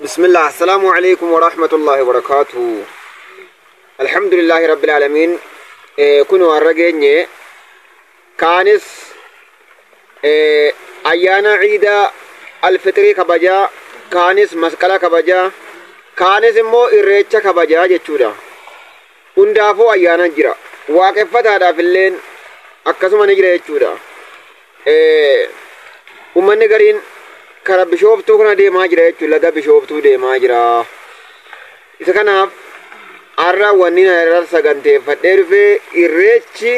Bismillah, assalaamu alaikum wa rahmatullahi wa barakaatuhu. Alhamdulillahi rabbil aalamiin. Kun warra geenye kaanis ayyaana ciida alfixrii kabajaa, kaanis masqala kabajaa, kaanis immoo irreecha kabajaa jechuudha. Hundaafuu ayyaana jira. Waaqeffataadhaaf illeen akkasuma ni jira jechuudha. Uummanni gariin kara Bishooftuu kana deemaa jira jechuudha. Laga Bishooftuu deemaa jira. Isa kanaaf har'a wanni na irra saganteeffadhee dhufee irreechi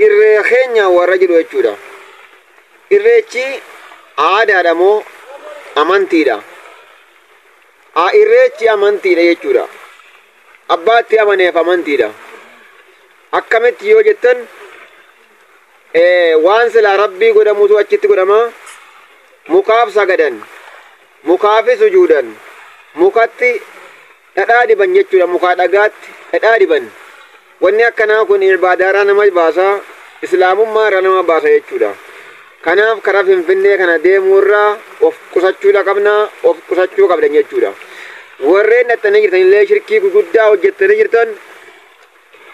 irree keenya warra jedhu jechuudha. Irreechi aadaadha moo amantiidha? Irreechi amantiidha jechuudha. Abbaatti amaneef amantiidha. Akkamitti yoo jettan, waan silaa rabbii godhamutu achitti godhama. Mukaaf sagadan, mukaafi sujuudan, mukatti dhadhaa diban jechuudha. Mukaa dhagaatti dhadhaa diban. Wanni akkanaa kun ibaadaarraa nama baasa, islaamummaa irraa nama baasa jechuudha. Kanaaf karaa Finfinnee kana deemuurraa of qusachuudha qabna, of qusachuu qabdan jechuudha. Warreen dhattanii jirtan illee shirkii gurguddaa hojjettanii jirtan,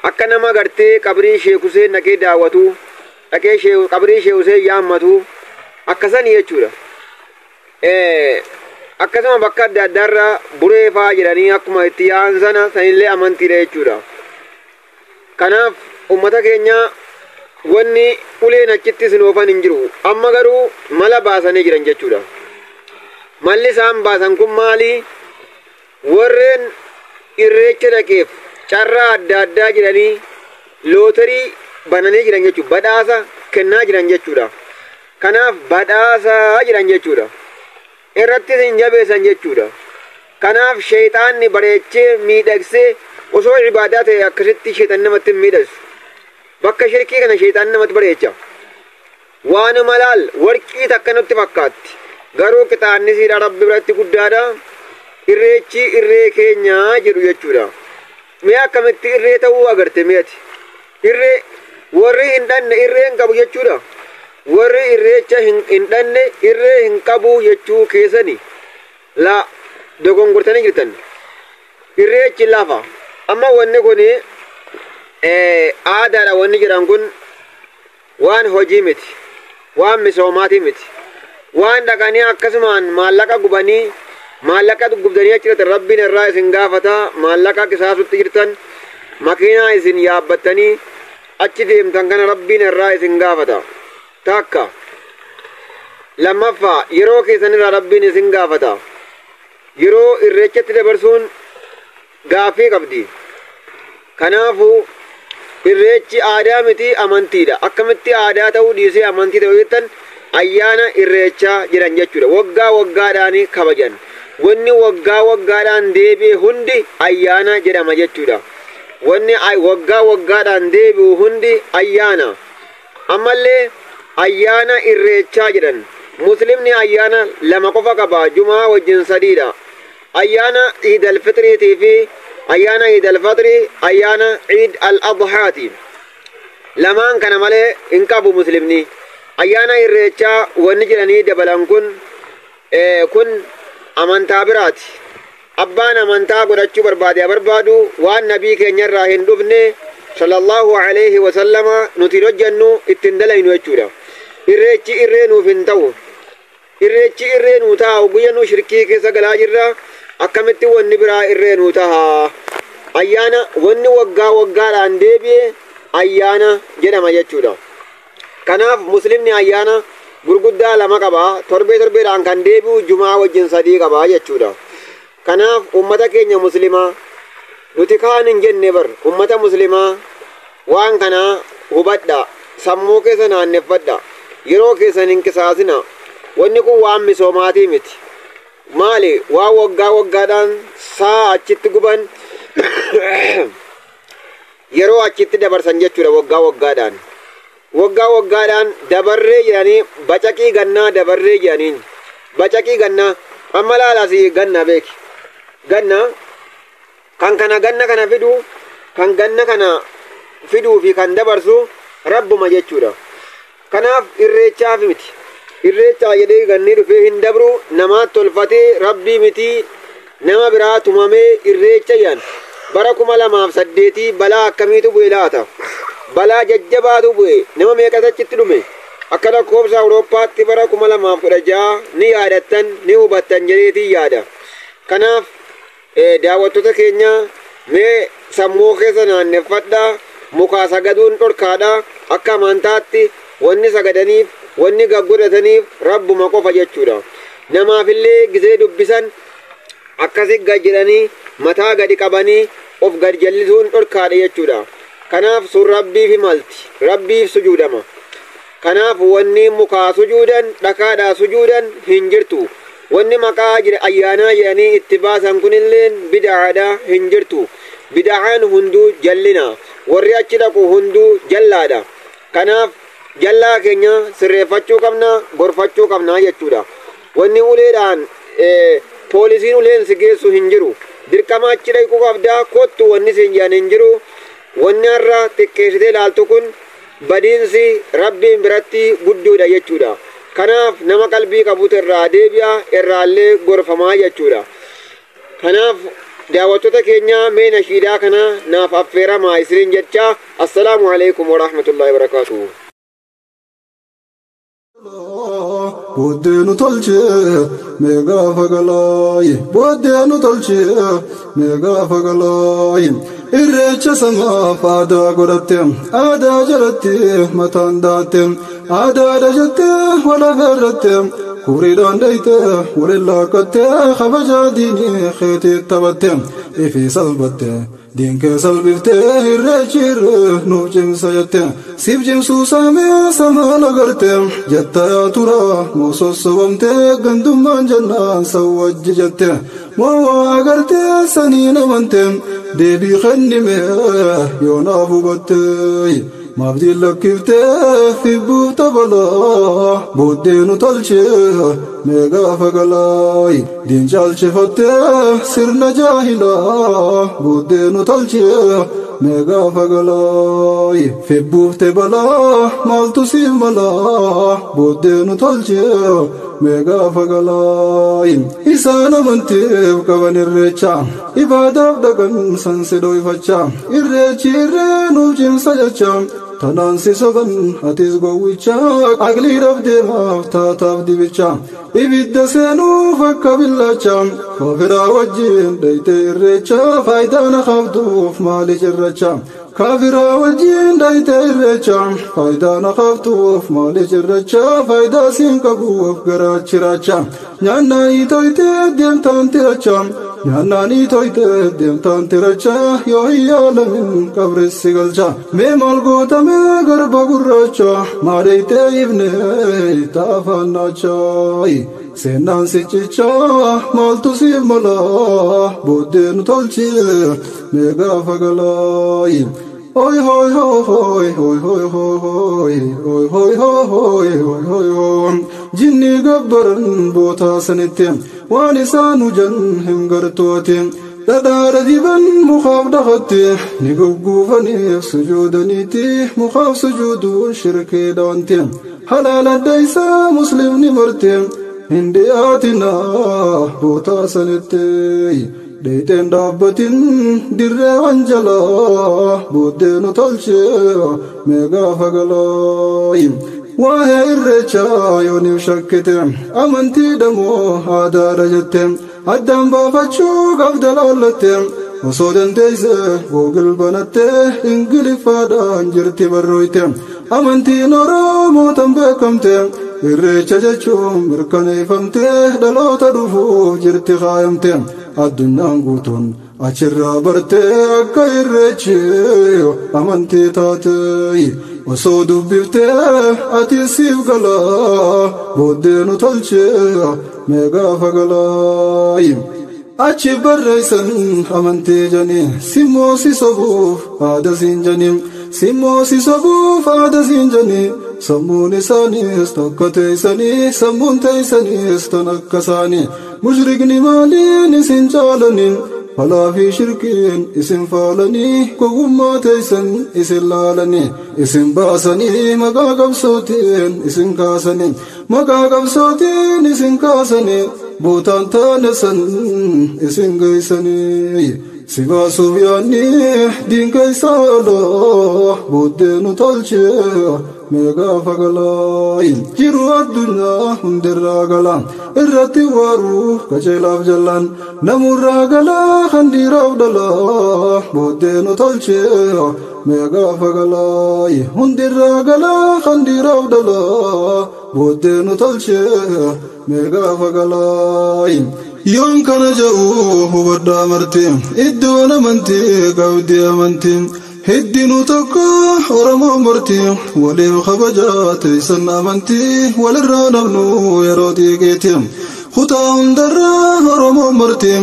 akka nama gartee qabrii Sheek Huseen dhaqee daawwatu, dhaqee qabrii Sheek Huseen yaammatu akkasanii jechuudha. Akkasuma bakka adda addaarra buree fa'aa jedhanii akkuma itti yaa'an sana sanillee amantiidha jechuudha. Kanaaf uummata keenya, wanni uleen achitti isin oofan hin jiru. Amma garuu mala baasanii jiran jechuudha. Malli isaan baasan kun maali? Warreen irreecha dhaqeef carraa adda addaa jedhanii lootarii bananii jiran jechuudha. Badhaasa kennaa jiran jechuudha. Kanaaf badhaasa jiran jechuudha. Irrattis hin jabeessan jechuudha. Kanaaf sheexaanni bareechee miidhagsee, osoo ibaadaa ta'e akkasitti sheexanni namatti hin miidhagsu. Bakka shirkii kana sheexaanni namatti bareecha. Waanuma laal warqii takka nutti fakkaatti. Garuu qixaanni siidha rabbi biratti guddaadha. Irreechi irree keenyaa jedhu jechuudha. Mee akkamitti irree ta'uu agarte mi'ati? Irree warri hin dhanne irree hin qabu jechuudha. Warri irreecha hin dhanne irree hin qabu jechuu keessani. La dogongortanii jirtan. Irreechi lafa. Amma wanni kun aadaadha wanni jedhan kun waan hojii miti. Waan misoomaati miti. Waan dhaqanii akkasumaan maallaqa gubanii, maallaqa gubdanii achi jirtan, rabbiin irraa isin gaafata. Maallaqa qisaasutti jirtan, makiinaa isin yaabbattanii achi deemtan kana rabbiin irraa isin gaafata. Takka. Lammaffaa, yeroo keessan irraa rabbiin isin gaafata. Yeroo irreechatti dabarsuun gaaffii qabdi. Kanaafuu irreechi aadaa miti, amantiidha. Akkamitti aadaa ta'uu dhiisee amantii ta'uu jettan? Ayyaana irreechaa jedhan jechuudha. Waggaa waggaadhaan kabajan. Wanni waggaa waggaadhaan deebi'e hundi ayyaana jedhama jechuudha. Wanni waggaa waggaadhaan deebi'u hundi ayyaana. Ammallee ayyaana irreechaa jedhan. Muslimni ayyaana lama qofa qaba. Jumaa wajjin sadiidha. Ayyaana Iid al-Fitriitii fi ayyaana Iid al-Fitrii, ayyaana Iid al-Adhaati. Lamaan kana malee hin qabu muslimni. Ayyaana irreechaa wanni jedhanii dabalan kun amantaa biraati. Abbaan amantaa godhachuu barbaade barbaadu, waan nabii keenyarraa hin dhufne sallallahu alaihi wasallama nuti hojjennu ittiin dalaynu jechuudha. Irreechi irree nuuf hin ta'u. Irreechi irree nuu ta'a guyya nu shirkii keessa galaa jirra. Akkamitti wanni biraa irree nuu ta'a? Ayyaana wanni waggaa waggaadhaan deebi'e ayyaana jedhama jechuudha. Kanaaf muslimni ayyaana gurguddaa lama qaba. Torbee torbeedhaan kan deebi'u jumaa wajjin sadii qaba jechuudha. Kanaaf ummata keenya muslimaa, nuti kaan hin jenne bar, ummata muslimaa waan kana hubadha. Sammuu keessa naanneffadha. Yeroo keessan hin qisaasina. Wanni kun waan misoomaatii miti. Maali? Waan waggaa waggaadhaan saa achitti guban, yeroo achitti dabarsan jechuudha waggaa waggaadhaan. Waggaa waggaadhaan dabarree jedhanii bacaqii gannaa dabarree jedhaniin. Bacaqii gannaa amma laalasii ganna beeki. Ganna kan kana ganna kana fidu, kan ganna kana fiduu fi kan dabarsu rabbuma jechuudha. Kanaaf irreechaaf miti. Irreechaa jedhee ganni dhufee hin dabru namaa tolfatee rabbii mitii nama biraa tumamee irreecha yan. Bara 2008 balaa akkamiitu bu'e laata? Balaa jajjabaatu bu'e. Nama meeqatu achitti dhume? Akka lakkoofsa Awurooppaatti bara 2016 ni yaadattan ni hubattan jedheetii yaada. Kanaaf daawwattoota keenya mee sammuu keessa naanneffadhaa. Mukaa sagaduun dhorkaadha. Akka amantaatti wanni sagadaniif wanni gaggodhataniif rabbuma qofa jechuudha. Namaafillee gisee dubbisan akkasi gad jedhanii mataa gadi qabanii of gad jallisuun dhorkaadha jechuudha. Kanaaf sun rabbiif himalti, rabbiif sujuudama. Kanaaf wanni mukaa sujuudan dhakaadhaa sujuudan hin jirtu. Wanni maqaa ayyaanaa jedhanii itti baasan kunilleen bid'aadha hin jirtu. Bid'aan hunduu jallina, warri achi dhaqu hunduu jallaadha. Kanaaf jallaa keenya sirreeffachuu qabna, gorfachuu qabna jechuudha. Wanni uleedhaan poolisiin uleen si geessu hin jiru. Dirqama achi dhaquu qabdaa kottu wanni siin jedhan hin jiru. Wanni har'a xiqqeessitee ilaaltu kun badiinsi rabbiin biratti guddoodha jechuudha. Kanaaf nama qalbii qabutu irraa deebi'a, irraallee gorfamaa jechuudha. Kanaaf daawwattoota keenya mee nashiidaa kana naaf affeeramaa isiniin jecha. Assalaamu alaikum warahmatullahi wabarakaatuh. Booddeenu tolchee mee gaafa galaayi, booddeenu tolchee mee gaafa galaayi. Irreecha samaaf aadaa godhatte, aadaa jalatti mataan daatte, aadaadha jettee wal afeerratte, kuriidhaan dhayte walin laaqqatte, kabajaa diinii keetii taphatte, ifii salphatte. Diinkee salphiftee irreechi irree nuuf cimsa jette, siif cimsuu saamee samaan agarte, jetta yaa tura moo sossobamtee gandummaan jennaan sawwajji jette, moo waa agartee saniin amante, deebii kennime yoo naaf hubatte. Maaf lakkiftee fibbuuf tabalaa, booddeenu tolchee mee gaafa galaayi. Diin caalchifattee sirna jaahilaa, booddeenu tolchee mee gaafa galaayi. Fibbuuf tabalaa maaltu siif malaa, booddeenu tolchee mee gaafa galaayi. Isaan amantiif qaban irreecha, ibaadaaf dhaqan san si dhoyfacha, irreechi irree nuuf cimsa jecha. Tanaan si soban atis gowwicha, aqlii dhabdeemaaf taataaf dibicha, ibidda seenuuf akka billaacha, kaafiraa wajjin dhayitee irreecha, faayidaa na qabduuf maali cirracha. Kaafiraa wajjin dhayitee irreecha, faayidaa na qabduuf maali cirracha, faayidaa siin qabuuf garaachiraacha. Nyaannaan toyitee deemtaan tiracha, nyaannaan toyitee deemtaan tiracha, yoo hin yaalamin qabreessi galcha. Mee maal gootame garba gurraacha, maadhayitee ifnee taafaannaacha. Seenaan sichicha maaltu siif malaa, booddeenu tolchee mee gaafa galaayi. Hoi hoi hoi hoi hoi hoi hoi hoi hoi hoi hoi hoi hoi. Jinni gabbaran bootaa sanitti waan isaan hujan hin gartooti. Dhadhaadha diban mukaaf dhaqatte ni gugguufaniif sujuudaniiti, mukaaf sujuuduun shirkii dhawanti. Halaala adda isaa muslimni marte hin dhiyaatinaa bootaa sanitti. Dheeyteen dhaabbatin dirree wanjalaa, booddeenu tolchee mee gaafa galaayi. Waa'ee irreechaa yooniif shakkite, amantii dhamoo aadaadha jette, addaan baafachuu qabda laallatte, osoo dandeesse googil banatte, ingiliffaadhaan jirti barrooyte. Amantiin Oromoo tan beekamte, irreecha jechuun mirkaneeffamte, dhaloota dhufuuf jirti kaayamte. Addunyaan guutuun achirraa bartee akka irreechi amantii taate. Osoo dubbiftee ati siif galaa, booddeenu tolchee mee gaafa galaayi. Achi barreessan amantii janii, simmoo si sobuuf aada siin janii, simmoo si sobuuf aada siin janii. Sammuun isaaniis tokko teessanii, sammuun teessaniis tan akka isaanii. Mushrikni maaliin isin caalanii, Falaa fi shirkiin isin faalanii gogummaa teessan isin laalanii isin baasanii maqaa qabsootiin isin kaasanii maqaa qabsootiin isin kaasanii bootaan taane san isin geessanii si baasuuf yaadni diinka isaa alaa booddeenu tolchee meeqa fagalaa jiru addunyaa hundirraa galaa irratti waaruu qajeelaaf jallaan namurraa galaa kan dhiiraaf dhalaa booddeenu tolchee meeqa fagalaa hundirraa galaa kan dhiiraaf dhalaa booddeenu tolchee meeqa fagalaa. Yoon kana jedhu hubadhaa marti iddoon amantii qabdi amantii heddinuu tokko Oromoo marti waliif kabajaa teessan amantii walirraa dhabnu yeroo xiiqeeti kutaa hundarraa Oromoo marti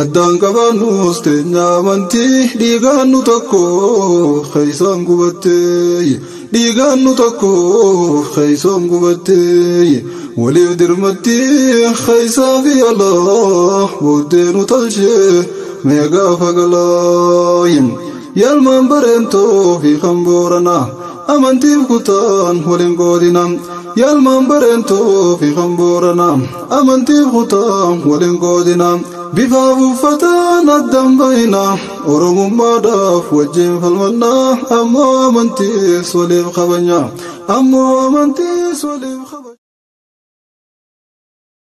addaan qabaannus teenya amantii dhiigaan nu tokko keessaan gubattee dhiigaan nu tokko keessaan gubattee waliif dirmatti keessaa fi alaa booddeenu tolchee meeqa fagalaa. Yalmaan bareentoo fi kan booranaa amantiif kutaan waliin qoodina. Yalmaan bareentoo fi kan booranaa amantiif kutaan waliin qoodina. Bifaaf uffataan addaan bahina Oromummaadhaaf wajjin falmannaa ammoo amantiis waliif kabajna ammoo amantiis waliif.